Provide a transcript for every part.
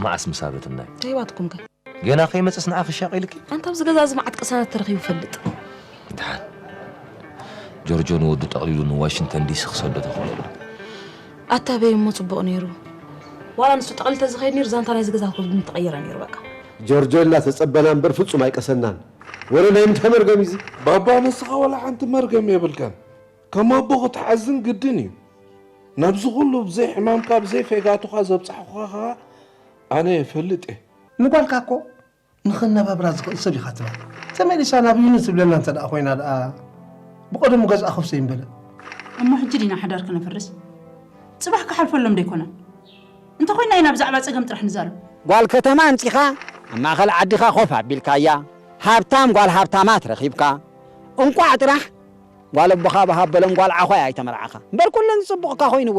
መዓስ ምሳበትና እዩ? ከይባትኩም ከ? ገና ከይመፅስ ንዓ ክሻቕ ኢልኪ? ኣንታ ኣብዚ ገዛ እዚ መዓት ቅሳነት ተረኺቡ ይፈልጥ። ይትሓን። ጆርጆ ንወዱ ጠቕሊሉ ንዋሽንግተን ዲሲ ክሰዶ ተኽእሎ ኣሎ። ኣታ በይ እሞ ጽቡቕ ነይሩ። ዋላ ንሱ ጠቕሊል ተዝኸይድ ነይሩ ዛንታ ናይዚ ገዛ ኩሉ ምተቐየረ ነይሩ በቃ። ጆርጆ ኢልና ተጸበና እምበር ፍጹም ኣይቀሰናን። ወረ ናይ እንታይ መርገም እዩ እዚ? ባባ ንስኻ ዋላ ሓንቲ መርገም የብልካን። ከም ኣቦ ክትሓዝን ግድን እዩ። ናብዚ ኩሉ ብዘይ ሕማምካ ብዘይ ፌጋቱኻ ዘብጻሕኹኻ ኸኣ ኣነ እፈልጥ እየ። ንጓልካ እኮ ንኽነባብራ ዝኽእል ሰብ ኢኻ ትብል። ተመሊሳ ናብ ዩኒ ትብለና እንተ ደኣ ኮይና ደኣ ብቐደሙ ገዝኣ ከፍሰ ይምበለ። እሞ ሕጂ ዲና ሓዳር ክነፍርስ? ጽባሕ ክሓልፈሎም ዶ ኣይኮነን? እንተኾይንና ኢና ብዛዕባ ጸገም ጥራሕ ንዛረብ። ጓል ከተማ ኣምጺኻ ኣብ ማእኸል ዓዲኻ ኮፍ ኣቢልካያ። ሃብታም ጓል ሃብታማት ረኺብካ። እንቋዕ ጥራሕ ጓል ኣቦኻ ብሃበሎም ጓል ዓኾይ ኣይተመርዓኻ። እምበር ኩለን ዝጽቡቕካ ኮይንወ።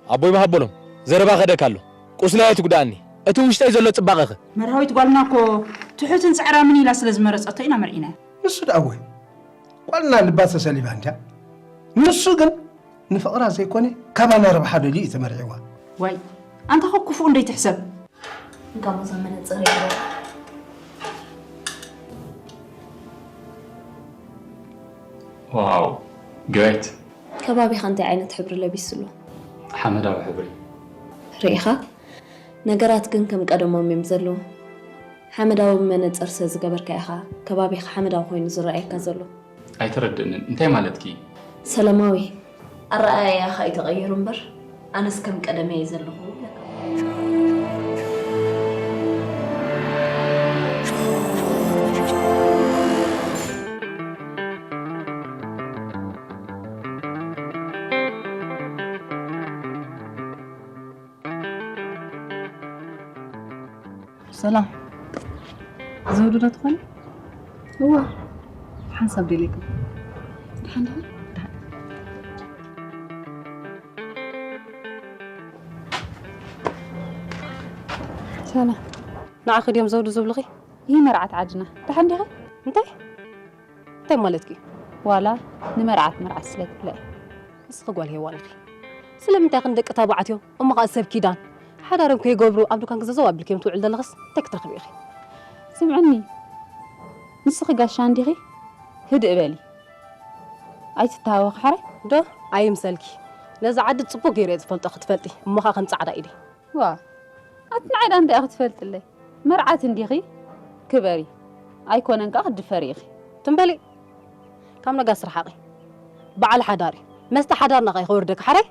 ኣቦይ መሃበሎም፣ ዘረባ ከደካ ኣሎ። ቁስለይ ኣይትጉድኣኒ። እቲ ውሽጠይ ዘሎ ጽባቐኸ? መርሃዊት ጓልና እኮ ትሑትን ጻዕራምን ኢላ ስለ ዝመረጸቶ ኢና መርዒናያ። ንሱ ደኣ እወ ጓልና ልባ ተሰሊባ እንድያ። ንሱ ግን ንፍቕራ ዘይኮነ ካባና ረብሓ ደልዩ እዩ ተመርዒዋ። ዋይ ኣንታ ኸ ክፉእ እንዶ ኣይትሕሰብ። እንካ ሞዛ መነፅር ይግበር። ዋው ግሬት። ከባቢኻ እንታይ ዓይነት ሕብሪ ለቢሱ ኣሎ? ሓመዳዊ ሕብሪ። ርኢኻ? ነገራት ግን ከም ቀደሞም እዮም ዘለዉ። ሓመዳዊ መነፅር ስለ ዝገበርካ ኢኻ ከባቢኻ ሓመዳዊ ኮይኑ ዝረኣየካ ዘሎ። ኣይተረድእንን እንታይ ማለትኪ? ሰለማዊ ኣረኣእያኻ እዩ ተቐይሩ እምበር ኣነስ ከም ቀደመይ እየ ዘለኹ እብለካ። ሰላም ዘውዱ ዶ ትኾኒ? እዋ ሓንሳብ ደልየኩም። ደሓን ዲኹም? ደሓን። ሰላም ንዓኺ ድዮም ዘውዱ ዝብሉኺ? ይህ መርዓት ዓድና። ደሓን ዲኺ? እንታይ? እንታይ ማለትኪ? ዋላ ንመርዓት መርዓት ስለ ትብላ እየ። ንስኺ ጓል ሄዋን ኢኺ። ስለምንታይ ኢኺ ንደቂ ተባዕትዮ እሞ ኸኣ ሰብ ኪዳን ሓዳሮም ከይገብሩ ኣብ ዱካን ግዘዘው ኣቢልክዮም ትውዕሊ ዘለኽስ እንታይ ክትረኽቢ ኢኺ? ስምዕኒ ንስኺ ጋሻ እንዲኺ ህድእ በሊ ኣይትተሃወኺ ሓራይ ዶ ኣይምሰልኪ ነዛ ዓዲ ጽቡቕ ገይረ እየ ዝፈልጦ ክትፈልጢ እሞ ኸኣ ከም ጻዕዳ ኢደይ ዋ ኣቲ ንዓይ ደኣ እንታይ ኢኺ ትፈልጥለይ መርዓት እንዲኺ ክበሪ ኣይኮነን ከኣ ክትድፈሪ ኢኺ ትም በሊ ካብ ነጋስ ርሓቒ በዓል ሓዳር እዩ መስተ ሓዳርና ከ ይኸወርደኪ ሓራይ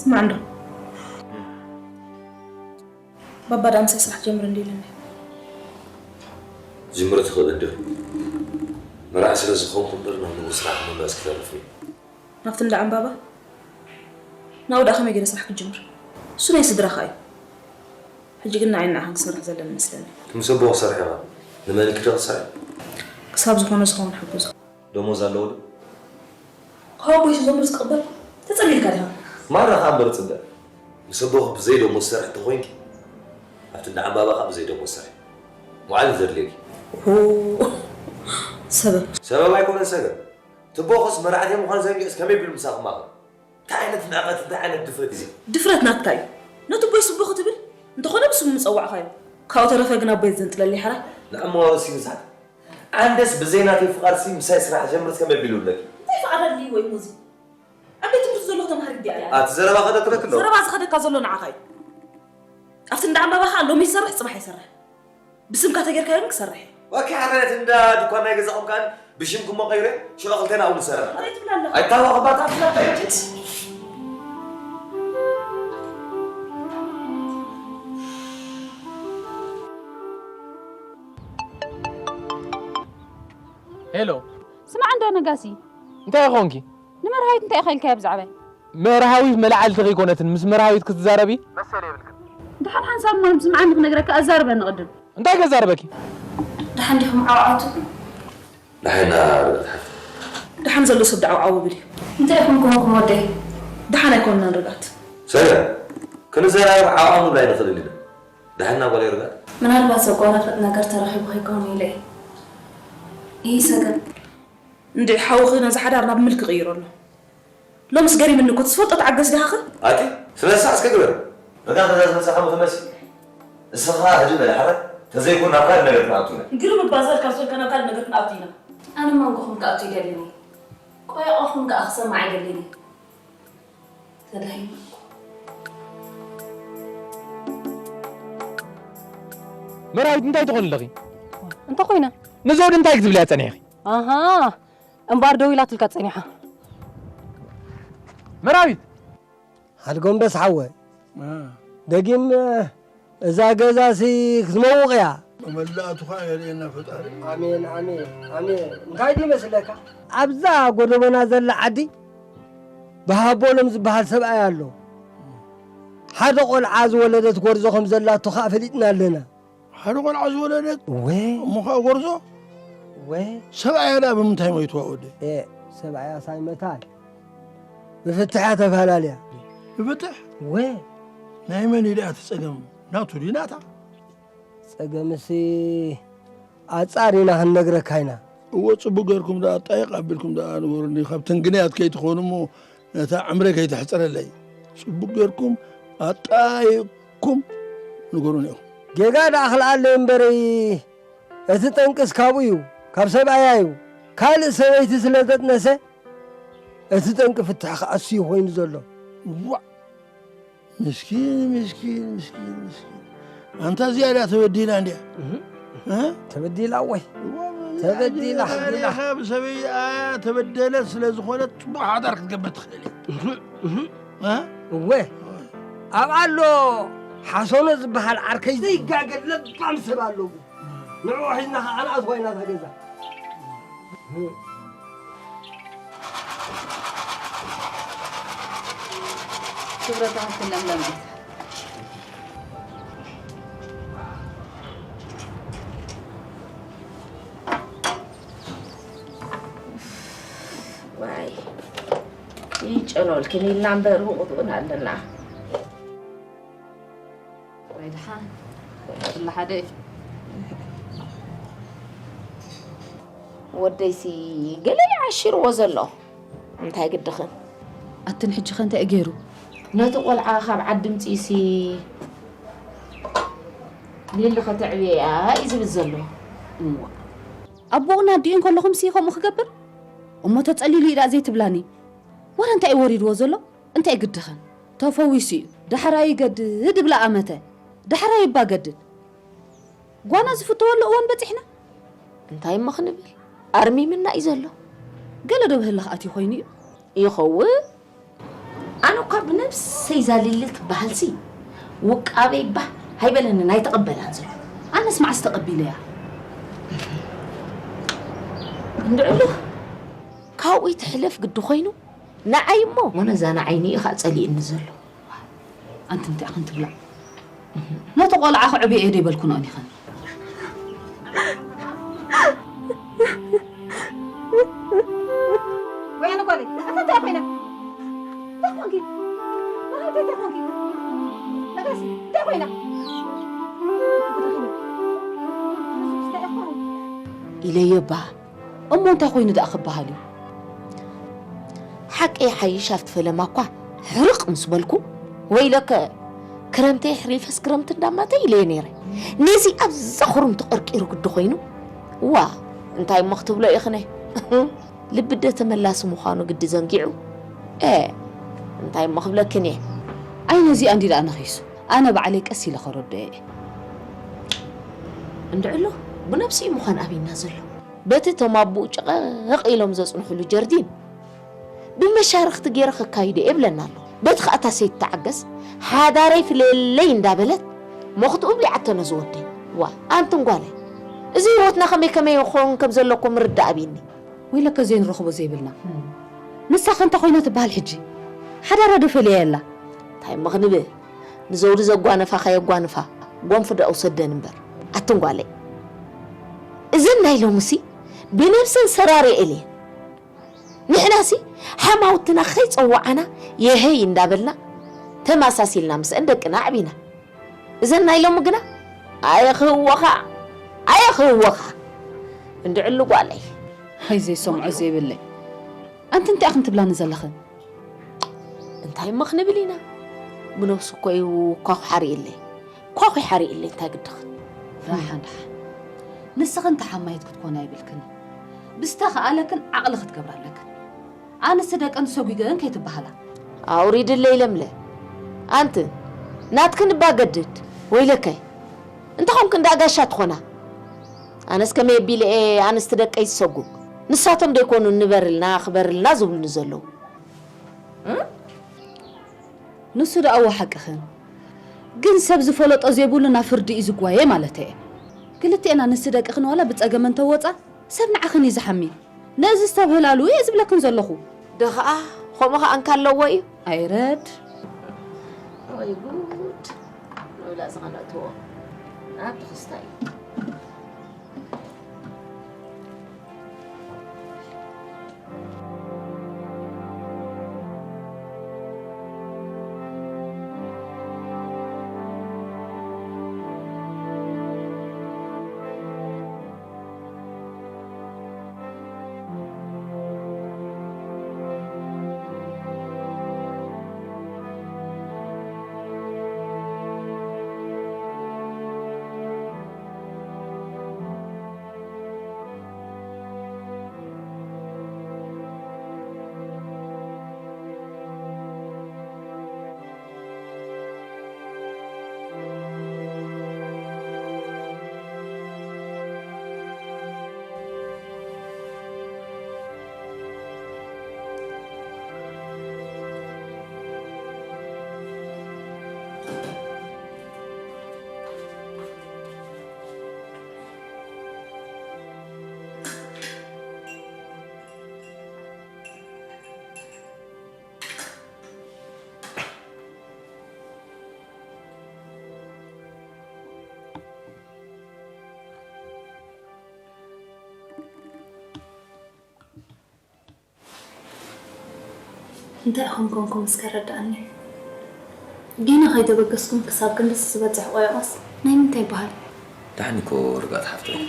ስማዕ እንዶ ባባ ደኣ ምሳይ ስራሕ ጀምር እንዲ ኢሉኒ። ጅምሪ ትኽእል እንዲኹ መራሕ ስለ ዝኾንኩ እምበር ናብ ንቡር ስራሕ ክምለስ ክተርፍ እዩ። ናብቲ እንዳ ዕምባባ ናብኡ ደኣ ከመይ ገይረ ስራሕ ክጅምር? እሱ ናይ ስድራኻ እዩ። ሕጂ ግን ንዓይን ንዓኻን ክሰርሕ ዘለና መስለኒ። እቲ ምስ ኣቦ ክሰርሕ ኢኻ። ንመን ኢልኪ ዶ ክትሰርሒ? ክሳብ ዝኾነ ዝኸውን ሕግዞ። ደሞዝ ኣለዎ ዶ? ካብ ኣቦይ ስዞምር ዝቕበል ተጸጊልካ ዲኻ? ማራ ከኣ እምበር ጽበ። ምስ ኣቦኺ ብዘይ ደሞዝ ትሰርሒ እንተኾይንኪ ኣብቲ እንዳ ዕምባባ ከኣ ብዘይ ደሞዝ ስርሒ። ምውዓል እዩ ዘድልየኪ። ሰበብ። ሰበብ ኣይኮነን ሰገን። እቲ ኣቦኽስ መራሕቲ ምዃን ዘንጊዑስ ከመይ ቢሉ ምሳኺ ክማኸር? እንታይ ዓይነት ንዕቐት እንታይ ዓይነት ድፍረት እዩ እዚ? ድፍረት ናትካ እዩ። ነቲ ኣቦይ ስቡ ክትብል እንተኾነ ብስሙ ምጸዋዕካዮ። ካብኡ ተረፈ ግን ኣቦይ ዘንጥለለይ ሓራይ። ንዕሞ እስኪ ንስሓት። ኣንደስ ብዘይ ናተይ ፍቓድ ሲ ምሳይ ስራሕ ጀምርስ ከመይ ቢሉ ይብለኪ? እንታይ ፍቓድ ኣድልይዎ እዩ እዚ? ኣብ ቤት ትምህርቲ ዘለኹ ተምሃሪት ድያ እያ? ኣቲ ዘረባ ከደትረክ ኣለዎ። ዘረባ ዝኸደካ ዘሎ ንዓኻ እዩ። ኣብቲ እንዳ ዕምባባ ኸኣ ሎሚ ይሰርሕ ጽባሕ ይሰርሕ። ብስምካ ተጌርካዮ ግን ክሰርሕ እዩ። ዋኪ ሓራያት እንዳ ድኳን ናይ ገዛኹም ከኣ ብሽምኩም ቀይረ ሽዑ ክልቴና እውን ንሰርሕ። እንታይ ትብል ኣለኻ? ኣይታወቕባታ ፍላጥ ኣይጭት። ሄሎ ስማዕ እንዶ ነጋሲ እንታይ ኾንኪ? ንመርሃዊት እንታይ ኢኻ ኢልካያ ብዛዕባይ? መርሃዊት መልዓልቲ ከይኮነትን ምስ መርሃዊት ክትዛረቢ? መሰል የብልክን። ደሓን ሓንሳብ እሞ ስምዓኒ ክነግረካ ኣዛርበኒ ቅድም። እንታይ ከዛርበኪ? ደሓን ዲኹም ዓውዓውቱ? ደሓና ርግኣት ሓፍተይ። ደሓን ዘሎ ሰብ ደዓው ዓው ብል እዩ። እንታይ ኢኹም ኮንኩም ወደይ? ደሓን ኣይኮንናን ርግኣት። ሰላም። ክንዘራረብ ዓው ዓው ንብል ኣይንኽእልን ኢና። ደሓና ጓለይ ርግኣት። ምናልባት ዘጓናፍጥ ነገር ተረኺቡ ከይኮን ኢለ እየ። ይህ ሰገን። እንድዒ ሓውኺ ነዚ ሓዳር ናብ ምልኪ ቅይሮ ኣሎ። ሎምስ ገሪምኒ እኮ፣ ትፈልጦ ተዓገስ ዲኻ ኸ? ኣቲ፣ ስለ ንስኻ እስከ ግበር። በቃ፣ ከዛ ዝመጻኻ ምትመሲ። ንስኻ ህድእ በል ሓራይ፣ ተዘይኮን ናብ ካልእ ነገር ክንኣቱ ኢና። ግርም እባ ዘር ካብ ዝበልካ ናብ ካልእ ነገር ክንኣቱ ኢና። ኣነ ማንጎኹም ክኣቱ ይደልን እየ። ቆይቆኹም ከኣ ክሰምዕ ኣይደልን እየ። ተዳሂመ እኮ። መራዊት፣ እንታይ ትኾኒ ኣለኺ? እንተ ኮይና? ንዘውዲ እንታይ ክትብልያ ጸኒሕኺ? ኣሃ፣ እምበኣር ደው ኢላትልካ ጸኒሓ። መራዊት! ሓድጎምበስ ሓወይ፣ እ። ደጊም እዛ ገዛሲ ክትመውቕ እያ። መመላእትኻ የርእየና ፈጣሪ። ኣሜን፣ ኣሜን፣ ኣሜን። እንታይ ድዩ መስለካ? ኣብዛ ጎደቦና ዘላ ዓዲ፣ ብሃቦሎም ዝበሃል ሰብኣይ ኣሎ። ሓደ ቆልዓ ዝወለደት ጎርዞ ከም ዘላቶ ኸኣ ፈሊጥና ኣለና። ሓደ ቆልዓ ዝወለደት? እወ። እሞ ኸኣ ጎርዞ? እወ። ሰብኣያ ደኣ ብምንታይ ሞይትዋ ወደይ? ኤ፣ ሰብኣያ ሳይመታን ብፍትሕ እያ ተፈላለያ። ብፍትሕ? እወ። ናይ መን እዩ ደኣ እቲ ጸገም? ናቱ ድዩ ናታ? ጸገምሲ ኣጻሪና ክንነግረካ ኢና። እወ፣ ጽቡቅ ገርኩም ደኣ ኣጣይቕ ኣቢልኩም ደኣ ንገሩኒ። ካብ ትንግንያት ከይትኾኑ እሞ ነታ ዕምረይ ከይተሕጽረለይ። ጽቡቅ ገርኩም ኣጣይቕኩም ንገሩኒ ኢኹም። ጌጋ ደኣ ክልኣለይ እምበረይ፣ እቲ ጠንቅስ ካብኡ እዩ፣ ካብ ሰብኣያ እዩ። ካልእ ሰበይቲ ስለ ዘጥነሰ፣ እቲ ጠንቂ ፍትሕ ክኣሱ እዩ ኮይኑ ዘሎ። ዋእ! ምስኪን፣ ምስኪን፣ ምስኪን፣ ምስኪን። ኣንታ እዚኣ ድያ ተበዲላ እንድያ? እህ። እ? ተበዲላ ወይ? እዋ፣ ተበዲላ፣ እዚኣ ተበዲላ። ብሰበይኣ ተበደለት ስለ ዝኾነት ጽቡቕ ሓዳር ክትገብር ትኽእል እያ። እህ፣ እህ። እ? እወ። ኣብ ኣሎ ሓሶኖ ዝበሃል ዓርከይ ዘይጋገ ለባም ሰብ ኣለዎ። ንዕኡ ሒዝና ኸዓ ንኣትዋ ኢና እታ ገዛ። ክብረት ይሃብክን ለምለም ቤት። ዋይ፣ ይጨኖልክን ኢልና እምበር ብቑጥኡን ኣለና። ወይ ደሓን፣ ኩሉ ሓደ እዩ። ወደይሲ ገለ እዩ ዓሺርዎ ዘሎ። እንታይ ግድኽን? ኣትን ሕጂ ኸ እንታይ እዩ ገይሩ? ነቲ ቆልዓ ካብ ዓዲ ምጺእሲ ሊሊ ከተዕብየያ እዩ ዝብል ዘሎ። እሞ ኣቦኡን ኣዲኡን ከለኹምሲ ከምኡ ክገብር? እሞ ተጸሊሉ እዩ ደኣ ዘይትብላኒ? ወረ እንታይ እዩ ወሪድዎ ዘሎ? እንታይ ግድኽን? ተፈዊሱ እዩ። ዳሕራይ ይገድድ እብላ ኣመተ። ዳሕራይ እባ ገድድ። ጓና ዝፍተወሉ እዋን በጺሕና። እንታይ እሞ ክንብል? ኣርሚምና እዩ ዘሎ። ገለ ዶ ብህልኽ ኣትዩ ኮይኑ እዩ? ይኸውን። ኣነ እኳ ብነብሰይ እዛ ሊሊ ትበሃልሲ ውቃበይ ባህ ኣይበለንን፣ ኣይተቐበላን ዘሎ። ኣነስ መዓስ ተቐቢለያ? እንድዕሉ ካብኡ ይትሕለፍ ግዲ ኮይኑ ንዓይ እሞ፣ እሞ ነዛ ንዓይኒ እዩ ኸኣ ጸሊእኒ ዘሎ። ኣንቲ እንታይ ኢኽን ትብላ? ነቲ ቆልዓ ከዕብዮ እየ ደይበልኩ ንእኒኸን። ወያነ ጓለይ፣ ኣታ እንታይ ኮይና? እንታይ ኮንኪ? እንታይ ኮንኪ? ነጋሲ፣ እንታይ ኮይና? ኢለዮ እባ። እሞ እንታይ ኮይኑ ደኣ ክበሃል እዩ? ሓቀይ ሓይሽ ኣብቲ ፈለማ እኳ ሕርቕ ምስ በልኩ፣ ወይለከ ክረምቲ የሕሪፈስ ክረምቲ እንዳማተ ኢለዮ ነይረ። ነዚ ኣብዛ ክርምቲ ቀርቂሩ ግዲ ኮይኑ፣ ዋ፣ እንታይ እሞ ክትብሎ ኢኽነ? ልቢ ደ ተመላሲ ምዃኑ ግዲ ዘንጊዑ። ኤ፣ እንታይ እሞ ክብለክን እየ? ኣይ ነዚኣ እንዲ ደኣ ነኺሱ። ኣነ ባዕለይ ቀስ ኢለ ከረድኦ እየ። እንድዕሎ ብነብሲኡ ምዃን ኣብይና ዘሎ። በቲ እቶም ኣቦኡ ጨቐቕ ኢሎም ዘጽንሑሉ ጀርዲን ብመሻርኽቲ ገይረ ከካይዶ እየ ብለና ኣሎ። በቲ ኸኣ እታ ሰይቲ ተዓገስ ሓዳረይ ፍለየለይ እንዳበለት መኽትኡ ብሊዓቶ ነዚ ወደይ። ዋ፣ ኣንትን ጓለይ፣ እዚ ህይወትና ከመይ ከመይ ይኾን ከም ዘሎ እኮ ምርዳእ ኣብይኒ። ወይለከ ዘይንረኽቦ ዘይብልና። ንሳ ከ እንታይ ኮይና ትበሃል ሕጂ? ሓዳራ ዶ ፈለያ ኣላ? እንታይ እሞ ክንብል? ንዘውዲ ዘጓነፋ ከየጓንፋ፣ ጎንፊ ደኣ ውሰደን እምበር። ኣትን ጓለይ። እዘን ናይ ሎምሲ ብነብሰን ሰራሪዐን እየን። ንሕናሲ ሓማውትና ከይጸዋዓና የሀይ እንዳበልና ተማሳሲልና ምስአን ደቅና ኣዕቢና። እዘን ናይ ሎሚ ግና ኣየ ክህወኻ፣ ኣየ ክህወኻ። እንድዕሉ ጓለይ። ሃይ ዘይሰምዖ ዘይብለይ። ኣንቲ እንታይ ኢኽን ትብላኒ ዘለኽን? እንታይ እሞ ክንብል ኢና? ብነብሱ እኮ እዩ ኳኹ ሓሪእለይ። ኳኹ ሓሪእለይ እንታይ ግድኽን? ደሓን ደሓን። ንስኽን ተሓማይት ክትኮና የብልክን። ብዝተኻኣለክን ዓቕሊ ክትገብራ ኣለክን። ኣንስቲ ደቀን ሰጒገን ከይትበሃላ። ኣውሪድለይ ለምለ። ኣንቲ ናትክን እባ ገድድ ወይለከይ። እንተኾንክን ደኣ ጋሻ ትኾና። ኣነስ ከመይ ኣቢለ እየ ኣንስቲ ደቀይ ዝሰጉግ? ንሳቶም ዶ ይኮኑ ንበርልና ክበርልና ዝብሉኒ ዘለዉ? እ? ንሱ ደኣ እወ ሓቅኽን። ግን ሰብ ዝፈለጦ ዘይብሉ ናብ ፍርዲ እዩ ዝጓየ ማለት እየ። ክልቴና ኣንስቲ ደቅኽን ዋላ ብጸገመን ተወጻ ሰብ ንዓኽን እዩ ዝሓሚ። ነዚ ዝተብህላሉ እየ ዝብለክን ዘለኹ። ደኸኣ ከምኡ ኸኣ እንካለዎ እዩ። ኣይረድ። ወይ ጉድ። ንብላ ዝኸነእትዎ። ኣብ ተኸስታይ። እንታይ ኢኹም ኮንኩም እስከ ረድኣኒ? ጌና ከይተበገስኩም ክሳብ ክንድስ ዝበጽሕ ቆይቆስ ናይ ምንታይ ይበሃል? ደሓን እኮ ርግኣት ሓፍተይ።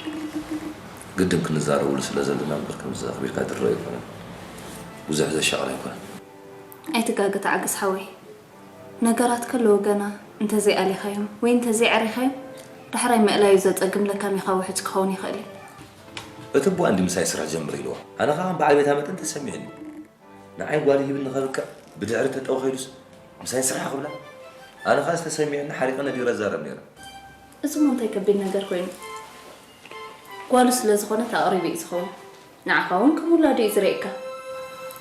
ግድን ክንዛረበሉ ስለ ዘለና እምበር ከምዚ ኣኽቢርካ ዝረኣ ኣይኮነን። ብዙሕ ዘሻቕል ኣይኮነን። ኣይትጋገ ተዓገስ ሓወይ። ነገራት ከለዉ ገና እንተዘይኣሊኻዮም ወይ እንተዘይኣሪኻዮም ዳሕራይ ምእላዩ ዘጸግም ለካሚኻ ውሕጅ ክኸውን ይኽእል እዩ። እቲ እቦ ኣንዲ ምሳይ ስራሕ ጀምር ኢልዋ። ኣነ ኸኣ ከም በዓል ቤታ መጠን ተሰሚዑኒ። ንዓይ ጓል ሂብኒ ከብቅዕ ብድሕሪ ተጠውኺሉስ ምሳይ ስራሕ ክብላ። ኣነ ኸኣ ዝተሰሚዐኒ ሓሪቐ ነዲረ እዛረብ ነይረ። እዚ እሞ እንታይ ከቢድ ነገር ኮይኑ? ጓሉ ስለ ዝኾነት ኣቕሪቡ እዩ ዝኸውን። ንዓኻ እውን ከም ውላዱ እዩ ዝርእየካ።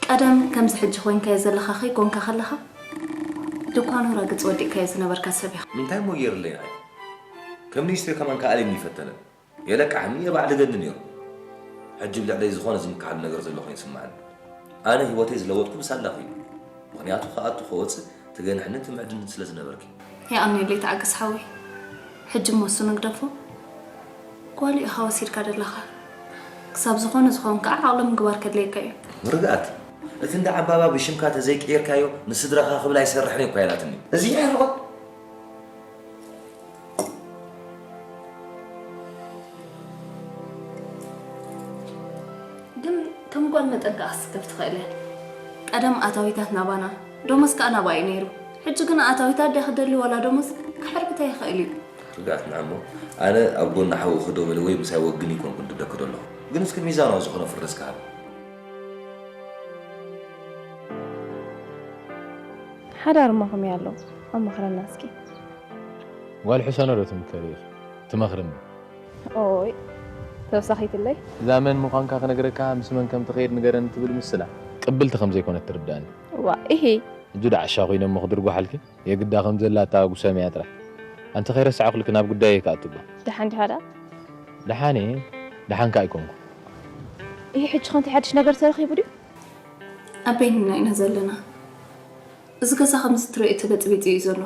ቀደም ከምዚ ሕጂ ኮይንካዮ ዘለኻ ከይኮንካ ከለኻ ድኳኑ ረግጽ ወዲእካዮ ዝነበርካ ሰብ ኢኻ። ምንታይ እሞ ገይርለይ ንዓይ? ከም ንእሽተይ ከማን ክኣልየኒ ይፈተነ። የለቃዕኒ እየ ባዕሊ ገኒ ነይሩ። ሕጂ ብልዕለይ ዝኾነ ዝምክሓሉ ነገር ዘሎ ኮይኑ ይስምዓኒ። ኣነ ህይወተይ ዝለወጥኩ ብሳላኺ እዩ። ምኽንያቱ ክኣቱ ክወጽእ ትገንሕንን ትምዕድንን ስለ ዝነበርኪ። የቐንየለይ ተዓገስ ሓወይ። ሕጂ እሞ እሱ ንግደፎ። ጓሉ ኢኻ ወሲድካ ደለኻ። ክሳብ ዝኾነ ዝኸውን ከኣ ዓቕሊ ምግባር ከድልየካ እዩ። ርግኣት፣ እቲ እንዳ ዓባባ ብሽምካ ተዘይቀየርካዮ ንስድራኻ ክብል ኣይሰርሕን እየ እኳ ኢላትኒ። እዚ ይሕርቆ። ግን ከም ጓል መጠን ከኣ ክትስከፍ ትኽእል እያ። ቀደም ኣታዊታት ናባና፣ ደሞዝ ከኣ ናባ እዩ ነይሩ። ሕጂ ግን ኣታዊታት ድያ ክደሊ ዋላ ደሞዝ ክሕርብታ ይኽእል እዩ። ርግኣት ንዓሞ፣ ኣነ ኣብ ጎኒ ሓውኺ ደው ኢለ ወይ ምሳይ ወግን ኣይኮንኩን ድብለኪ ዘለኹ። ግን እስኪ ሚዛናዊ ዝኾነ ፍርዲ እስኪ ሃቢ። ሓዳር እሞ ከመይ ኣሎ? ኣማኽረና እስኪ። ጓል ሕሰኖ ዶ ትምከሪ ኢኺ? ትመኽርኒ። ኦይ፣ ተወሳኺትለይ። እዛ መን ምዃንካ ክነግረካ፣ ምስ መን ከም ትኸይድ ንገረኒ ትብል ምስላ፣ ቅብልቲ ከም ዘይኮነት ትርድኣኒ። ዋ፣ ኢሂ። ሕጂ ዶ ዓሻ ኮይነ እሞ ክድርጓሓልኪ? የግዳ ከም ዘላ ኣተኣጉሰምያ ጥራሕ። ኣንቲ ከይረሳዕኹልኪ ናብ ጉዳየይ ክኣቱ እባ። ደሓን ዲኻ ደኣ? ደሓን እየ፣ ደሓን ከኣ ኣይኮንኩ። ኢሂ፣ ሕጂ ኸ እንታይ ሓድሽ ነገር ተረኺቡ ድዩ? ኣብ በይንና ኢና ዘለና። እዚ ገዛ ከምዚ ትርእዮ ተበጥቢጡ እዩ ዘሎ።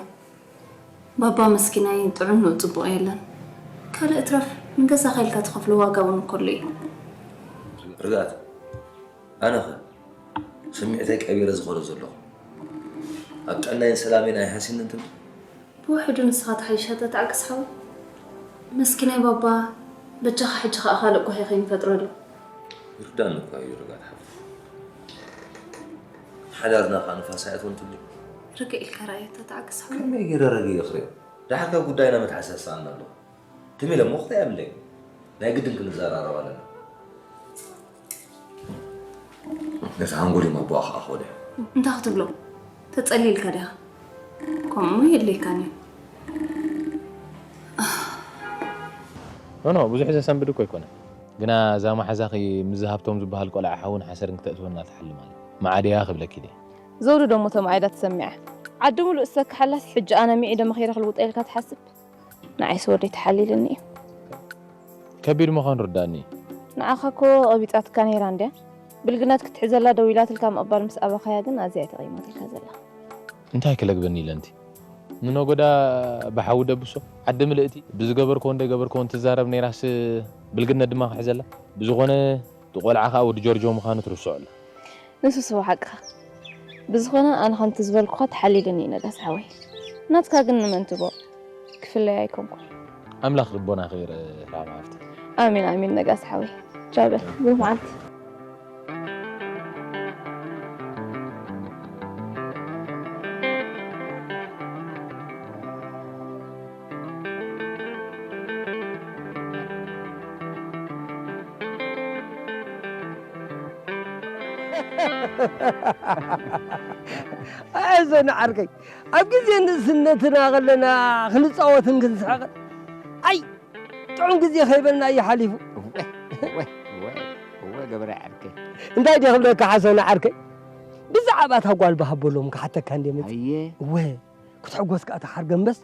ባባ መስኪናይ ጥዑም ንኡ ጽቡቕ የለን። ካልእ እትረፍ ንገዛኻ ኢልካ ትኸፍሎ ዋጋ እውን እኮ ኣሎ እዩ። ርግኣት፣ ኣነኸ ስምዒተይ ቀቢረ ዝኸዶ ዘለኹ፣ ኣብ ጥዕናይን ሰላመይን ኣይሃስየንን ትብል? ብውሕዱ ንስኻ ተሓይሻ ተተዓገስ ሓወይ። መስኪናይ ባባ፣ በጃኻ ሕጂ ኸኣ ካልእ ጓሂ ከይንፈጥረሉ። ይርዳኒ እኳ እዩ ርግኣት ሓፍተይ። ሓዳርና ኸኣ ንፋስ ኣየእትዎን ትብሊ? ርግእ ኢልካ ረኣዮ ተተዓገስ ሓወይ። ከመይ ገይረ ረጊኤ ክሪኦ? ደሓር ካብ ጉዳይና መተሓሳሰኣና ኣለኹ። ትም ኢለ እሞ ክሪኣ የብለይን። ናይ ግድን ክንዘራረብ ኣለና። ነቲ ሃንጎል እዮም ኣቦኣ ከኣ ክወደ። እንታይ ክትብሎ? ተጸሊልካ ዲኻ? ከምኡ የድልየካን እዩ። ኖ፣ ኖ፣ ብዙሕ ዘሰንብድ እኮ ኣይኮነን። ግና እዛ መሓዛኺ ምስ ዝሃብቶም ዝበሃል ቆልዓ ሓውን ሓሰርን ክተእትወና ትሓልም ኣላ። መዓድያ ክብለኪ ድየ? ዘውዱ ደሞ ተማዒዳ ተሰሚዓ። ዓዲ ሙሉእ ዝሰክሓላስ ሕጂ ኣነ ሚዒ ደመ ከይረ ክልውጠ ኢልካ ትሓስብ? ንዓይስ ወደይ ተሓሊልኒ እዩ። ከቢድ ምዃኑ ርዳእኒ እዩ። ንዓኻ እኮ ቀቢጻትካ ነይራ እንድያ። ብልግነት ክትሕዘላ ደው ኢላትልካ ምቕባል ምስ ኣበኻያ ግን ኣዝያ እያ ተቐይማትልካ ዘላ። እንታይ ክለግበኒ ኢለ እንቲ? ንነጎዳ ብሓዊ ደብሶ፣ ዓዲ ምልእቲ፣ ብዝገበርክዎን ደይገበርክዎን ትዛረብ ነይራስ ብልግነት ድማ ክሕዘላ። ብዝኾነ፣ እቲ ቆልዓ ኸኣ ወዲ ጆርጆ ምዃኑ ትርስዖ ኣላ። ንሱስ እወ ሓቅኻ። ብዝኾነ ኣነ ከምቲ ዝበልኩኻ ተሓሊሉኒ እዩ ነጋስ ሓወይ። ናትካ ግን ንመን ትቦ? ክፍለይ ኣይኮንኩን። ኣምላኽ ልቦናኺ ይርእ ራማ ሃፍተይ። ኣሜን ኣሜን ነጋስ ሓወይ። ቻው በል። ብሩኽ መዓልቲ። ኣዘን ዓርከይ፣ ኣብ ግዜ ንእስነትና ከለና ክንጻወትን ክንስሕቕን፣ ኣይ ጥዑም ግዜ ከይበልና እዩ ሓሊፉ። እወ፣ እወ፣ እወ፣ እወ፣ ገብረ ዓርከይ። እንታይ ድየ ክብለካ ሓሰን ዓርከይ? ብዛዕባ እታ ጓል ብሃቦሎም ክሓተካ እንድየ መጺእ። ኣየ። እወ፣ ክትሕጎስ ከኣ ተሓርገ እምበስ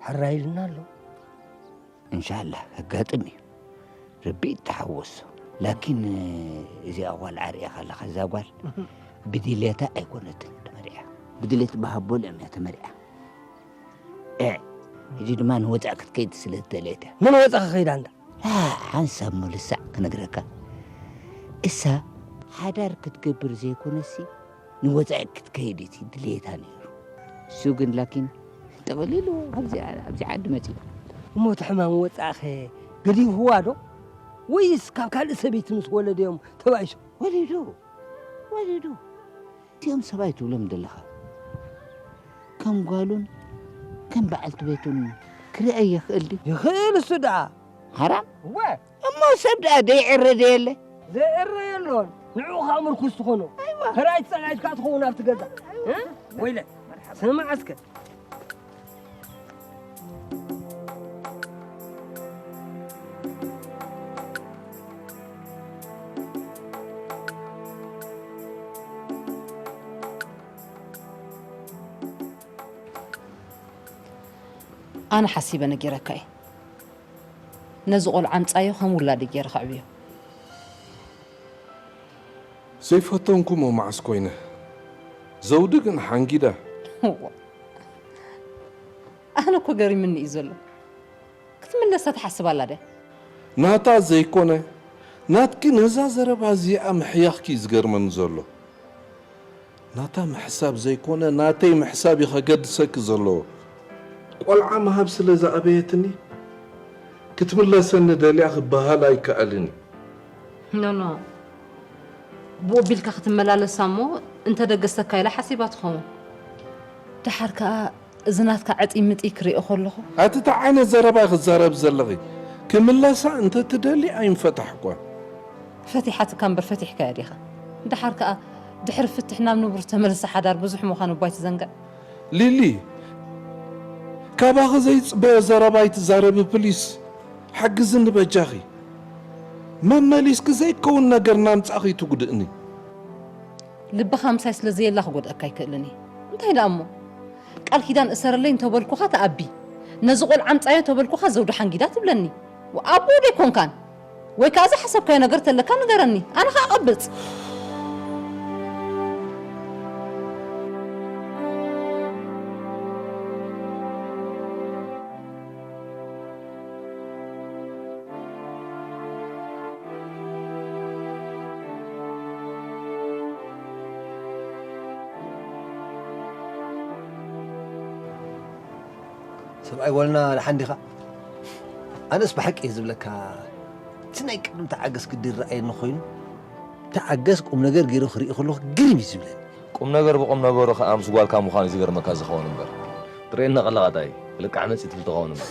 ሕራይ ኢልና ኣሎ። እንሻላህ ከጋጥም እዩ። ረቢ ይተሓወሶ። ላኪን እዚኣ ጓል ዓርኢኻ ኣለኻ፣ እዛ ጓል ብድሌታ ኣይኮነትን ተመርዒያ። ብድሌት ብሃቦሎም እያ ተመርዒያ። ኤ፣ ሕጂ ድማ ንወፃእ ክትከይድ ስለ ዝደለየት እያ። መን ወፃእ ክኸይዳ እንዳ? ላ፣ ሓንሳብ ሙሉእ ሳዕ ክነግረካ። እሳ ሓዳር ክትገብር ዘይኮነሲ ንወፃኢ ክትከይድ እቲ ድሌታ ነይሩ። እሱ ግን ላኪን ጠቕሊሉ ኣብዚ ኣብዚ ዓዲ መፂኡ። እሞ እቲ ሕማም ወፃእኸ ገዲፍዋ ዶ? ወይስ ካብ ካልእ ሰበይቲ ምስ ወለደ እዮም ተባኢሶም? ወሊዱ፣ ወሊዱ። እቲኦም ሰብኣይ ትብሎም ዘለኻ ከም ጓሉን ከም በዓልቲ ቤቱን ክርአ ይኽእል ድዩ? ይኽእል እሱ ደኣ። ሓራም? እወ። እሞ ሰብ ደኣ ደይዕረ ደየለ? ዘይዕረ የሎን። ንዕኡ ኸኣ ምርኩስ ትኾኖ። ኣይዋ። ከራይት ጸላይትካ ትኸውን ኣብቲ ገዛ። ኣይዋ። እ? ወይለ። ስማዕ እስከ። ኣነ ሓሲበ ነጊረካ እየ። ነዚ ቆልዓ ኣምጻዮ ከም ውላደይ ገይረ ከዕብዮ። ዘይፈተንኩሞ መዓስ ኮይነ? ዘውዲ ግን ሓንጊዳ። እዋ። ኣነ እኮ ገሪምኒ እዩ ዘሎ። ክትምለሳ ትሓስብ ኣላ ድያ? ናታ ዘይኮነ፣ ናትኪ ነዛ ዘረባ እዚኣ ምሕያኽኪ እዩ ዝገርመኒ ዘሎ። ናታ ምሕሳብ ዘይኮነ፣ ናተይ ምሕሳብ እዩ ከገድሰኪ ዘለዎ። ቆልዓ ምሃብ ስለ ዝኣበየትኒ፣ ክትምለሰኒ ደልያ ክበሃል ኣይከኣልን እዩ። ኖ፣ ኖ። ብኡ ኣቢልካ ክትመላለሳ እሞ እንተ ደገሰካ ኢላ ሓሲባ ትኸውን። ደሓር ከኣ እዚ ናትካ ዕጥይ ምጥይ ክሪኦ ከለኹ። ኣቲ እንታይ ዓይነት ዘረባ ኢኺ ትዛረቢ ዘለኺ? ክምለሳ እንተ ትደሊ ኣይንፈታሕኳን። ፈቲሓትካ እምበር ፈቲሕካያ ዲኻ? ደሓር ከኣ ድሕሪ ፍትሕ ናብ ንቡር ዝተመልሰ ሓዳር ብዙሕ ምዃኑ እባ ኣይትዘንግዕ። ሊሊ፣ ካባኺ ዘይጽበዮ ዘረባ ኣይትዛረቢ ፕሊስ። ሓግዝኒ በጃኺ። መመሊስኪ ዘይከውን ነገር እናምጻእኺ ትጉድእኒ። ልብኻ ምሳይ ስለ ዘየላ ክጎድኣካ ኣይክእልን እየ። እንታይ ደኣ እሞ? ቃል ኪዳን እሰረለይ እንተበልኩኻ ትኣቢ። ነዚ ቆልዓ ኣምጻዮ እንተበልኩኻ ዘውዲ ሓንጊዳ ትብለኒ። ኣቦ ዶ ኣይኮንካን? ወይ ከኣ ዝሓሰብካዮ ነገር ተለካ ንገረኒ። ኣነ ከኣ ቀብጽ። ሰብኣይ ጓልና ደሓን ዲኻ? ኣነስ ብሓቂ እየ ዝብለካ፣ እቲ ናይ ቅድም ተዓገስ ግዲ ይረኣየኒ ኮይኑ፣ ተዓገስ ቁም ነገር ገይሩ ክርኢ ከለኹ ግርም እዩ ዝብለኒ። ቁም ነገር ብቁም ነገሩ ከኣ ምስ ጓልካ ምዃኑ እዩ ዝገርመካ ዝኸውን እምበር። ትርእየኒ ከለኻ ታይ፣ ልቃዕ መጺእ ትብል ትኸውን እምበር።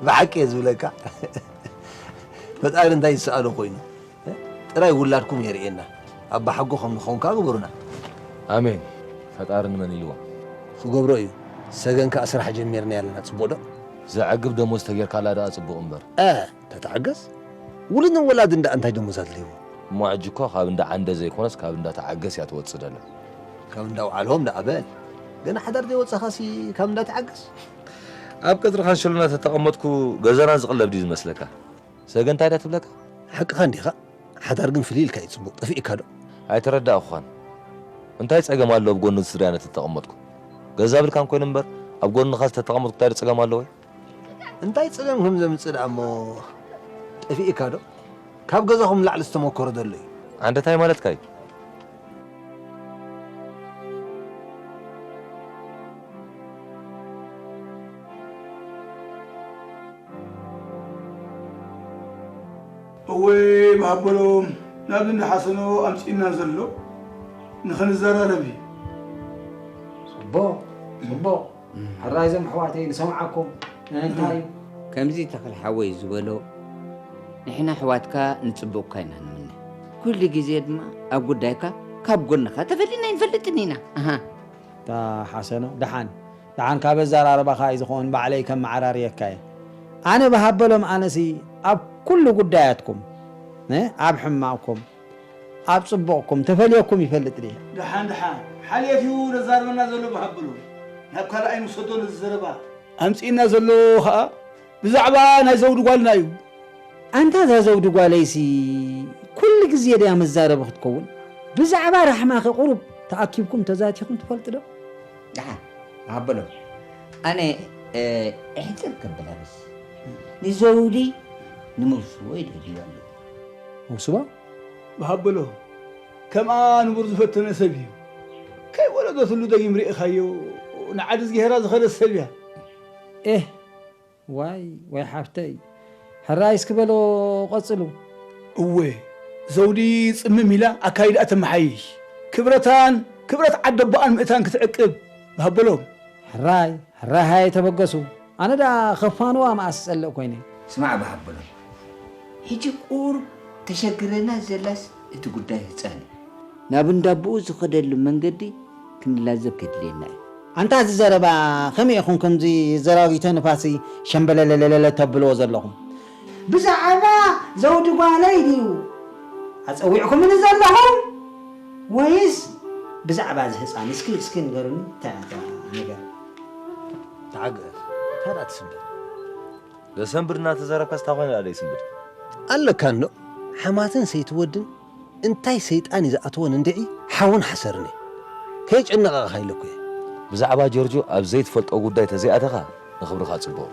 ብሓቂ እየ ዝብለካ፣ ፈጣሪ እንታይ ዝሰኣኖ ኮይኑ? ጥራይ ውላድኩም የርእየና። ኣባሓጎ ከም ንኸውን ከኣ ግበሩና። ኣሜን። ፈጣሪ ንመን ኢልዎ? ክገብሮ እዩ። ሰገን ከኣ ስራሕ ጀሚርና ኣለና። ጽቡቕ ዶ? ዘዕግብ ደሞዝ ተጌርካላ ደኣ ጽቡቕ እምበር። እ፣ ተተዓገስ። ውሉድን ወላድን ደኣ እንታይ ደሞዝ ኣድልይዎ? እሞ ሕጂ እኮ ካብ እንዳ ዓንደ ዘይኮነስ ካብ እንዳ ተዓገስ እያ ትወጽእ ደላ። ካብ እንዳ ውዓልሆም ደኣ በል። ገና ሓዳር ዘይወጻኻሲ ካብ እንዳ ተዓገስ? ኣብ ቀጽሪ ካንሸሎና ተተቐመጥኩ ገዛና ዝቕለብ ድዩ ዝመስለካ? ሰገን እንታይ ደኣ ትብለካ? ሓቅኻ እንዲኻ። ሓዳር ግን ፍልይ ኢልካ እዩ ጽቡቕ። ጠፊእካ ዶ? ኣይተረዳእኩኻን። እንታይ ጸገም ኣሎ ኣብ ጎኒ ስድራይ ኣነ ተተቐመጥኩ? ገዛ ብልካን ኮይኑ እምበር ኣብ ጎንኻ ዝተተቐመጥኩ እንታይ ዶ ጸገም ኣለዎ? እንታይ ጸገም ከም ዘምጽእ ደኣ እሞ ጠፊእካ ዶ? ካብ ገዛኹም ንላዕሊ ዝተመኮረ ዘሎ እዩ። ኣንተ እንታይ ማለትካ እዩ? እወይ ብሃበሎም ናብዚ እንዳ ሓሰኖ ኣምጺእና ዘሎ ንኽንዘራረብ እዩ። ጽቡቕ፣ ጽቡቕ። ሕራይ እዞም ኣሕዋተይ ንሰምዓኩም። እንታይ እዩ? ከምዚ ተኽል ሓወይ ዝበሎ፣ ንሕና ኣሕዋትካ ንጽብቕካ ኢና ንምነ። ኩሉ ግዜ ድማ ኣብ ጉዳይካ ካብ ጎንኻ ተፈሊና ኣይንፈልጥን ኢና። ኣሃ። እታ ሓሰኖ፣ ደሓን፣ ደሓን ካብ ኣዘራርባኻ እዩ ዝኸውን፣ ባዕለይ ከመዓራርየካ እየ። ኣነ ብሃበሎም ኣነሲ ኣብ ኩሉ ጉዳያትኩም፣ እ፣ ኣብ ሕማቕኩም፣ ኣብ ጽቡቕኩም ተፈልየኩም ይፈልጥ ድየ? ደሓን፣ ደሓን፣ ሓልየት እዩ ዘዛርበና ዘሎ ብሃበሎም። ናብ ካልእ ኣይንውሰዶ ነዚ ዘረባ። ኣምጺእና ዘሎ ኸኣ ብዛዕባ ናይ ዘውዲ ጓልና እዩ። ኣንታ እዛ ዘውዲ ጓለይሲ ኩሉ ግዜ ድያ መዛረቢ ክትከውን? ብዛዕባ ራሕማኸ ቁሩብ ተኣኪብኩም ተዛቲኹም ትፈልጡ ዶ? ደሓን፣ ሃበሎም። ኣነ፣ እ፣ እሕጽር ከብላ በስ። ንዘውዲ ንመውስቦ ይደልዩ ኣለዉ። መውስቦ? ብሃበሎ፣ ከምኣ ንቡር ዝፈተነ ሰብ እዩ። ከይወለደትሉ ደጊም ርኢኻዮ፣ ንዓዲ ዝገሄራ ዝኸደት ሰብ እያ። ኤህ፣ ዋይ፣ ዋይ ሓፍተይ። ሕራይ እስኪ በሎ፣ ቀጽሉ። እወ፣ ዘውዲ ጽምም ኢላ ኣካይዳኣ ተመሓይሽ። ክብረታን ክብረት ዓደቦኣን ምእታን ክትዕቅብ፣ ብሃበሎም። ሕራይ፣ ሕራይ ሃየ ተበገሱ። ኣነ ደኣ ከፋንዋ መኣስ ዝጸልእ ኮይነ። ስማዕ ብሃበሎም። ሕጂ ቁሩብ ተሸግረና ዘላስ እቲ ጉዳይ ህጻን እዩ። ናብ እንዳቦኡ ዝኸደሉ መንገዲ ክንላዘብ ከድልየና እዩ። ኣንታ እዚ ዘረባ ከመይ ኢኹም ከምዚ ዘራጊተ ንፋሲ ሸምበለለለለ ተብልዎ ዘለኹም? ብዛዕባ ዘውዲ ጓለይ ድዩ ኣጸዊዕኩምኒ ዘለኹም? ወይስ ብዛዕባ እዚ ህጻን? እስኪ፣ እስኪ ንገሩኒ፣ እንታይ ናታ ነገር? ተዓገስ፣ እንታይ ደኣ ትስምብል? ዘሰንብድ እናተዘረብካስ እንታይ ኮይነ ደኣ ዘይስንብድ? ኣለካ እንዶ፣ ሓማትን ሰይቲ ወድን እንታይ ሰይጣን እዩ ዝኣተወን እንድዒ፣ ሓውን ሓሰርን እዩ። ከይጨነቐኻ ኢለኩ እየ። ብዛዕባ ጆርጆ ኣብ ዘይትፈልጦ ጉዳይ ተዘይኣተኻ ንኽብርኻ ጽቡቕ።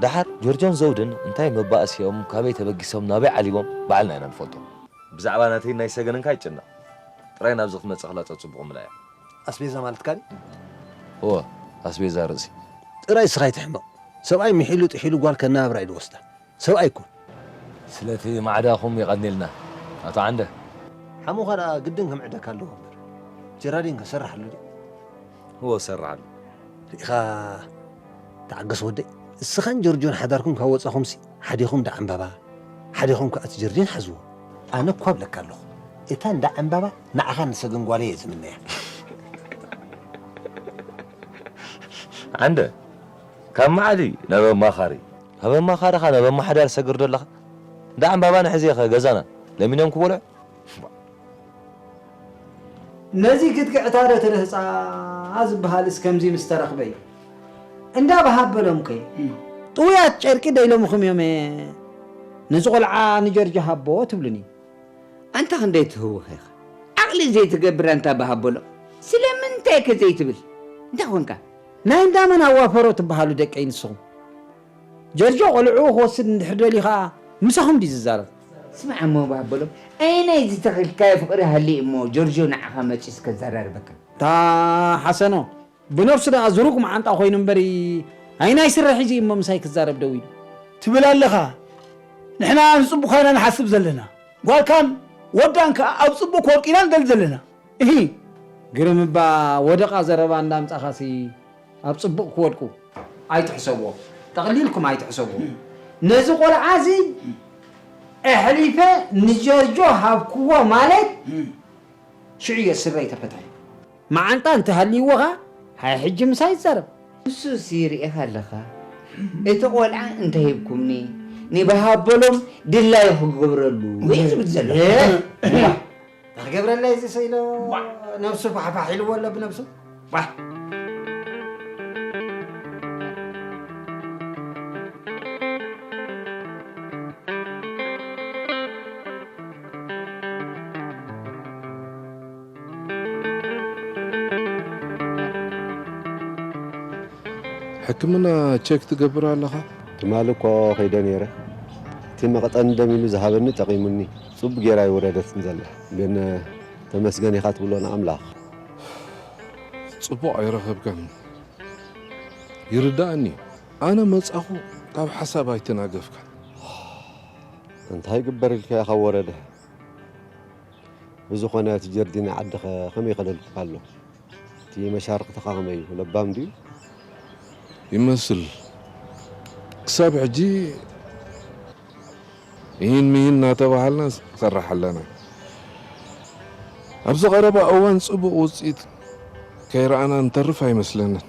ደሓር ጆርጆን ዘውድን እንታይ መባእሲ እዮም፣ ካበይ ተበጊሶም፣ ናበይ ዓሊቦም፣ ባዕልና ኢና ንፈልጦ። ብዛዕባ ናተይን ናይ ሰገንን ከኣ ኣይትጨነቕ። ጥራይ ናብዚ ክትመጽእ ከላ ጸጽቡቑ ምላ እያ። ኣስቤዛ ማለትካ ድዩ? እወ፣ ኣስቤዛ ርእሲ። ጥራይ እስኻ ኣይትሕመቕ። ሰብኣይ ምሒሉ ጥሒሉ ጓል ከነባብራ እዩ ዝወስዳ። ሰብኣይ እኮ። ስለቲ ማዕዳኹም የቐንየልና ኣቶ ዓንደ። ሓሙኻ ደኣ ግድን ክምዕደካ ኣለዎ እምበር። ጀራዲን ከ ሰርሕ ኣሎ ድዩ? እወ፣ ሰርሕ ኣሎ። ርኢኻ ተዓገስ ወደይ። እስኻን ጆርጆን ሓዳርኩም ካብ ወጻኹምሲ፣ ሓዲኹም ደዓ ዕምባባ፣ ሓዲኹም ከኣ እቲ ጀርዲን ሓዝዎ። ኣነ እኳ እብለካ ኣለኹ፣ እታ እንዳ ዕምባባ ንዓኻን ንሰገን ጓለይ እየ ዝምነያ። ዓንደ፣ ካብ መዓዲ ናብ ኣማኻሪ፣ ካብ ኣማኻሪ ኸኣ ናብ ኣመሓዳሪ ሰግር ዶ ኣለኻ? እንዳ ዕምባባ ንሕዚ ኸ ገዛና ለሚኖም ክበልዑ? ነዚ ክትግዕታ ዶ ተረህጻ ዝበሃልስ ከምዚ ምስ ተረኽበ እዩ። እንዳ በሃበሎም ከ፣ እም። ጥውያት ጨርቂ ዶ ኢሎምኹም እዮም፣ ነዚ ቖልዓ ንጀርጆ ሃቦ ትብሉኒ? ኣንታ ክንደይ ትህውኽ ኢኻ። ዓቕሊ ዘይትገብር ኣንታ በሃበሎም። ስለምንታይ ከ ዘይትብል? እንታይ ኾንካ? ናይ እንዳ መን ኣዋፈሮ ትበሃሉ ደቀይ ንስኹም? ጀርጆ ቆልዑ ክወስድ እንድሕር ደልዩ ኸኣ ምሳኹም ድዩ ዝዛረብ? ስማዕ እሞ በሃበሎም፣ ኣየናይ ዝተኸልካዮ ፍቕሪ ሃልዩ እሞ ጆርጆ ንዓኻ መጺኡስ ከዘራርበካ? እታ ሓሰኖ፣ ብነብሱ ደኣ ዝሩግ መዓንጣ ኮይኑ እምበሪ፣ ኣይ ናይ ስረ ሒዙ እሞ ምሳይ ክዛረብ ደው ኢሉ። ትብል ኣለኻ። ንሕና ንጽቡቕካ ኢና ንሓስብ ዘለና። ጓልካን ወዳን ከኣ ኣብ ጽቡቕ ክወድቁ ኢና ንደሊ ዘለና። እሂ። ግርም እባ ወደቓ ዘረባ እንዳምጻኻሲ ኣብ ጽቡቕ ክወድቁ ኣይትሕሰብዎ። ጠቕሊልኩም ኣይትሕሰብዎ። ነዚ ቆልዓ እዚ ኣሕሊፈ ንጀርጆ ሃብክዎ ማለት ሽዑ እየ ስረይ ተፈታሒ። መዓንጣ እንተሃልይዎ ኸኣ፣ ሃይ ሕጂ ምሳይ ይዛረብ። ንሱሲ ርኢኻ ኣለኻ። እቲ ቆልዓ እንተሂብኩምኒ፣ ንበሃበሎም ድላዩ ክገብረሉ እዩ ዝብል ዘሎ። እ፣ እዋ፣ ክገብረለይ እዚ ሰኢሎ ነብሱ ፋሕፋሕ ኢልዎ ኣሎ ብነብሱ። ዋ። ሕክምና ቸክ ትገብር ኣለኻ? ትማሊ እኮ ከይደ ነይረ። እቲ መቕጠኒ ደም ኢሉ ዝሃበኒ ጠቒሙኒ። ጽቡቕ ጌራ ኣይወረደትን ዘላ። ግን ተመስገን ኢኻ ትብሎ ንኣምላኽ። ጽቡቕ ኣይረኸብካን። ይርድኣኒ። ኣነ መጻኹ ካብ ሓሳብ ኣይተናገፍካን። እንታይ ግበር ኢልካዮ ካብ ወረደ? ብዝኾነ እቲ ጀርዲን ዓድኸ ከመይ ይኸደልኩካ ኣሎ? እቲ መሻርኽትኻ ከመይ እዩ? ለባም ድዩ? ይመስል። ክሳብ ሕጂ ይህን ምሂን እናተባሃልና ንሰርሕ ኣለና። ኣብዚ ቀረባ እዋን ጽቡቕ ውጽኢት ከይረኣና ንተርፍ ኣይመስለንን።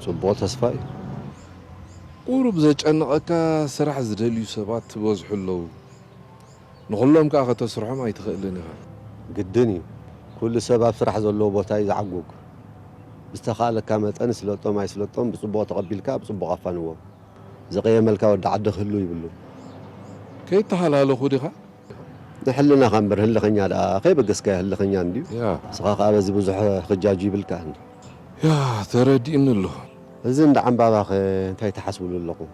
ጽቡቕ ተስፋ እዩ። ቁሩብ ዘጨንቐካ ስራሕ ዝደልዩ ሰባት ትበዝሑ ኣለዉ። ንኹሎም ከኣ ከተስርሖም ኣይትኽእልን ኢኻ። ግድን እዩ። ኩሉ ሰብ ኣብ ስራሕ ዘለዎ ቦታ እዩ ዝዓጉግ። ብዝተኻእለካ መጠን ስለጦም ኣይስለጦም ብጽቡቕ ተቐቢልካ ብጽቡቕ ኣፋንዎም። ዝቐየመልካ ወዲ ዓዲ ክህሉ ይብሉን። ከይተሃላለኹ ዲኻ? ንሕልናኻ እምበር ህልኸኛ ደኣ ከይበገስካዮ ህልኸኛ እንድዩ። ያ። ንስኻ ከኣ በዚ ብዙሕ ክጃጁ ይብልካን። ያ፣ ተረዲእኒ ኣሎ። እዚ እንዳ ዕምባባኸ እንታይ ትሓስብሉ ኣለኹም?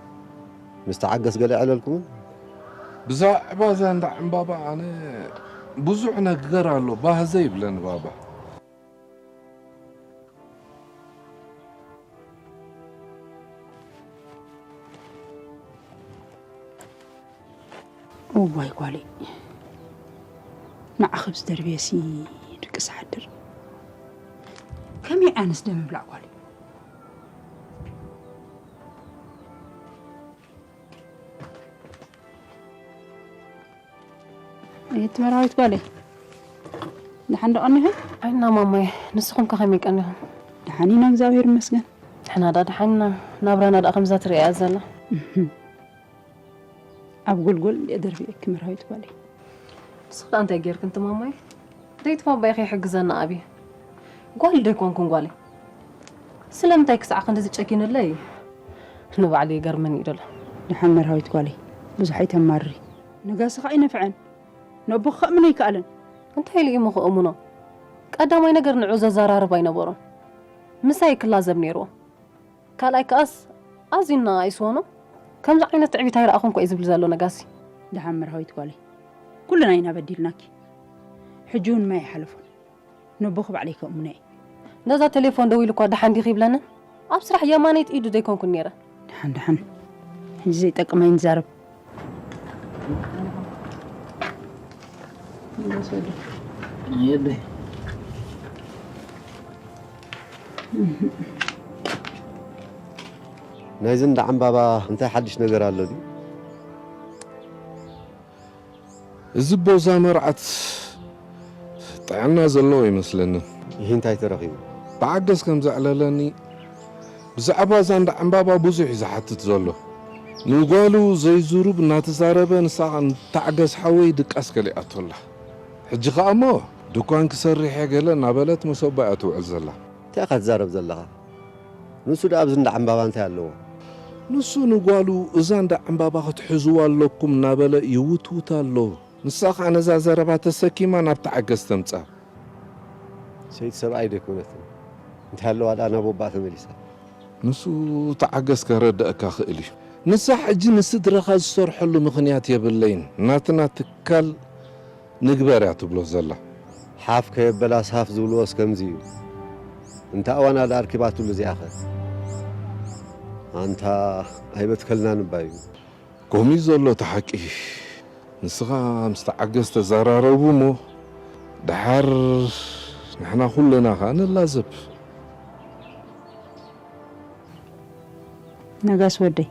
ምስ ተዓገስ ገለ ኣዕለልኩምን? ብዛዕባ እዛ እንዳ ዕምባባ ኣነ ብዙሕ ነገር ኣሎ፣ ባህ ዘይብለኒ ባባ። እዋይ ጓለይ፣ ንዓኺ ብዝደርብየሲ ድቅስ ሓድር። ከመይ ኣነስ ደም እብላዕ ጓለይ። እቲ መርሃዊት ጓለይ፣ ደሓን ዶ ቀኒኺ? ዓይና ማማየ፣ ንስኹም ከ ከመይ ቀኒኹም? ደሓን ኢና፣ እግዚኣብሔር ይመስገን። ንሕና ደኣ ደሓን ኢና፣ ናብራና ደኣ ከምዛ ትርእያ እያ ዘላ። እህም። ኣብ ጎልጎል እንድየ ደርብየኪ መርሃዊት ጓለይ። ንስኺ ደኣ እንታይ ጌርክን ትማማይ? ደይቲ ባባይ ከይሕግዘና ኣብየ። ጓል ዶ ኣይኮንኩን ጓለይ? ስለምንታይ ክሳዕ ክንድዚ ጨኪንለይ? ንባዕሉ ይገርመኒ እዩ ደሎ። ደሓን መርሃዊት ጓለይ፣ ብዙሕ ኣይተማርሪ። ነጋሲ ኸኣ ኣይነፍዐን። ነቦኺ ከእምኖ ኣይከኣለን። እንታይ ኢሉ እዩ እሞ ከእምኖ? ቀዳማይ ነገር ንዑ ዘዘራርብ ኣይነበሮን። ምሳይ ክላዘብ ነይርዎ። ካልኣይ ከኣስ ኣዝዩ እናኣይስዎ ነው። ከምዚ ዓይነት ትዕቢት ኣይረኣኹን እኮ እዩ ዝብል ዘሎ ነጋሲ። ደሓን መርሃዊት ጓለይ፣ ኩልና ኢና በዲልናኪ። ሕጂ እውን ማይ ኣይሓለፎን። ነቦኺ ባዕለይ ከእምኖ እየ። ነዛ ቴሌፎን ደዊሉ እኳ ደሓን ዲኺ ይብለንን? ኣብ ስራሕ የማነይቲ ኢዱ ዘይኮንኩን ነይረ። ደሓን፣ ደሓን። ሕጂ ዘይጠቅም ኣይንዛረብ። ናይዚ እንዳ ዕምባባ እንታይ ሓድሽ ነገር ኣሎ ድዩ? እዚ ቦዛ መርዓት ጥዕና ዘለዎ ይመስለኒ። ይህ እንታይ ተረኺቡ? ብዓገስ ከም ዘዕለለኒ፣ ብዛዕባ እዛ እንዳ ዕምባባ ብዙሕ እዩ ዝሓትት ዘሎ። ንጓሉ ዘይዝሩብ እናተዛረበ፣ ንሳ ኸኣ ንተዓገስ ሓወይ ድቃስ ከሊኣቶ ኣላ። ሕጂ ኸኣ እሞ ድኳን ክሰርሕ እየ ገለ እናበለት መሰቦ እያ ትውዕል ዘላ። እንታይ ኢኻ ትዛረብ ዘለኻ? ንሱ ደኣ ኣብዚ እንዳ ዕምባባ እንታይ ኣለዎ? ንሱ ንጓሉ እዛ እንዳ ዕምባባ ክትሕዝዋ ኣለኩም እናበለ ይውትውት ኣሎ። ንሳ ኸኣ ነዛ ዘረባ ተሰኪማ ናብ ተዓገስ ተምጻ። ሰይቲ ሰብኣይ ዶ ኣይኮነትን? እንታይ ኣለዋ ደኣ ናብ ኣቦኣ ተመሊሳ? ንሱ ተዓገስ ከረድኣካ ክእል እዩ። ንሳ ሕጂ ንስድራኻ ዝሰርሐሉ ምኽንያት የብለይን። ናትና ትካል ንግበር እያ ትብሎ ዘላ። ሓፍ ከየበላስ ሃፍ ዝብልዎስ ከምዚ እዩ። እንታ እዋና ደኣ ኣርኪባትሉ እዚኣኸ? ኣንታ ኣይበትከልናን እባ እዩ። ከምኡ እዩ ዘሎ እቲ ሓቂ። ንስኻ ምስ ተዓገስ ተዘራረቡ እሞ ደሓር ንሕና ኩልና ኸዓ ንላዘብ። ነጋስ ወደይ፣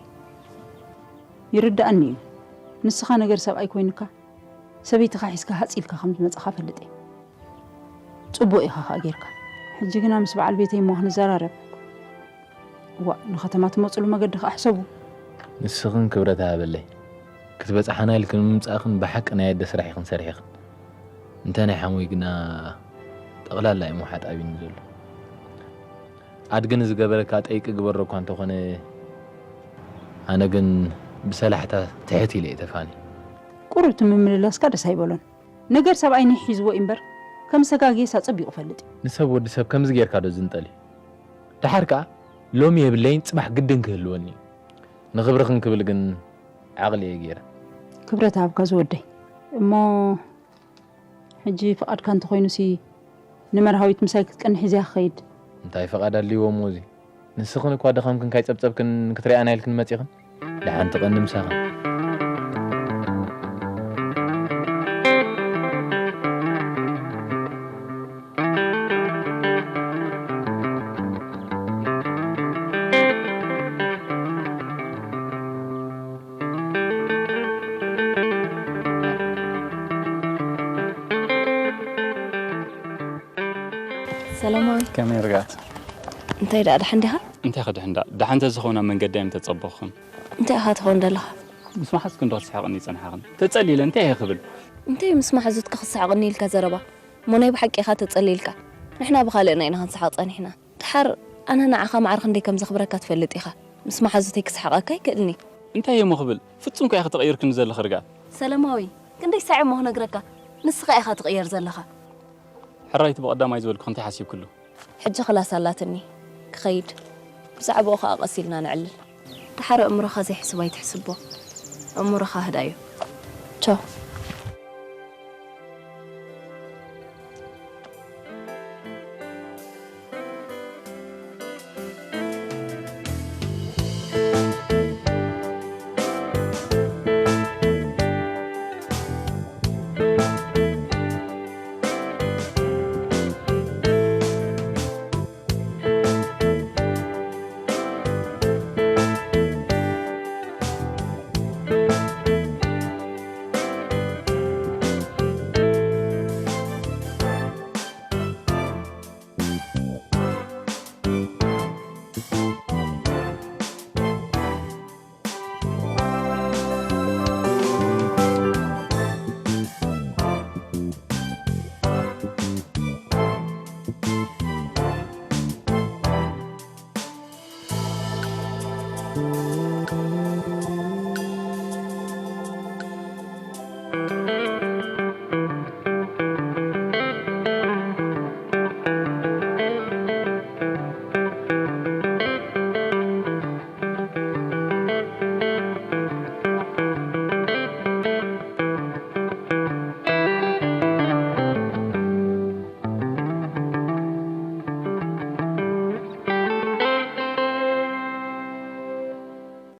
ይርዳእኒ እዩ። ንስኻ ነገር ሰብኣይ ኮይንካ ሰበይትኻ ሒዝካ ሃጽ ኢልካ ከም ዝመጻኻ ፈልጥ እየ። ጽቡቕ ኢኻ ኸኣ ጌርካ። ሕጂ ግና ምስ በዓል ቤተይ እሞ ክንዘራረብ። እዋእ፣ ንኸተማ ትመጽሉ መገዲ ኸኣ ሕሰቡ። ንስኽን ክብረት ሃበለይ ክትበጽሓና ኢልክን ምምጻእኽን ብሓቂ ናይ ኣደ ስራሕ ኢኽን ሰሪሕኽን። እንተ ናይ ሓሙይ ግና ጠቕላላ እዩ ምውሓጥ ኣብዩኒ ዘሎ። ኣድግን ዝገበረካ ጠይቂ ግበሮ እኳ እንተኾነ ኣነ ግን ብሰላሕታ ትሕት ኢለ እየ ተፋኒ። ቁሩብ እቲ ምምልላስካ ደስ ኣይበሎን። ነገር ሰብኣይ ኒሕ ሒዝዎ እዩ እምበር ከም ዝተጋግየስ ኣጸቢቑ ፈልጥ እዩ። ንሰብ ወዲ ሰብ ከምዚ ጌርካ ዶ ዝንጠል እዩ? ደሓር ከኣ ሎሚ የብለይን ጽባሕ ግድን ክህልወኒ እዩ። ንኽብርኽን ክብል ግን ዓቕሊ እየ ገይረ። ክብረት ሃብካ ዝወደይ። እሞ ሕጂ ፍቓድካ እንተኾይኑሲ ንመርሃዊት ምሳይ ክትቀንሕ እዚኣ ክኸይድ። እንታይ ፍቓድ ኣልይዎ እሞ እዚ? ንስኽን እኳ ድኻምክን ካይጸብጸብክን ክትሪኣና ኢልክን መጺኽን? ደሓን ትቐኒ ምሳኽን። ሰላማዊ። ከመይ ርግኣት? እንታይ ደኣ ደሓን ዲኻ? እንታይ ክድሕን ደኣ? ደሓን ተዝኸውን ኣብ መንገዲ እየ ምተጸበኹኹም። እንታይ ኢኻ ትኸውን ዘለኻ? ምስ መሓዝክን ዶ ክትስሕቕኒ ይጸንሓኽን? ተጸሊለ እንታይ እየ ክብል? እንታይ ምስ መሓዙትካ ክትስሕቕኒ ኢልካ ዘረባ? እሞ ናይ ብሓቂ ኢኻ ተጸሊልካ? ንሕና ብኻልእና ኢና ክንስሓቕ ጸኒሕና። ደሓር ኣነ ንዓኻ ማዕረ ክንደይ ከም ዘኽብረካ ትፈልጥ ኢኻ። ምስ መሓዙተይ ክስሕቐካ ኣይክእልን'የ። እንታይ እየ እሞ ክብል? ፍጹም እኮ ኢኺ ተቐይርክኒ ዘለኺ ርግኣት። ሰለማዊ፣ ክንደይ ሳዕ እየ እሞ ክነግረካ? ንስኻ ኢኻ ትቕየር ዘለኻ። ሕራይ እቲ ብቐዳማይ ዝበልኩኺ እንታይ ሓሲብክሉ? ሕጂ ክላስ ኣላትኒ። ክኸይድ። ብዛዕባኡ ኸኣ ቀስ ኢልና ነዕልል። ደሓር ኣእምሮኻ ዘይሕስብ ኣይትሕስቦ። ኣእምሮኻ ህዳዮ። ቻው።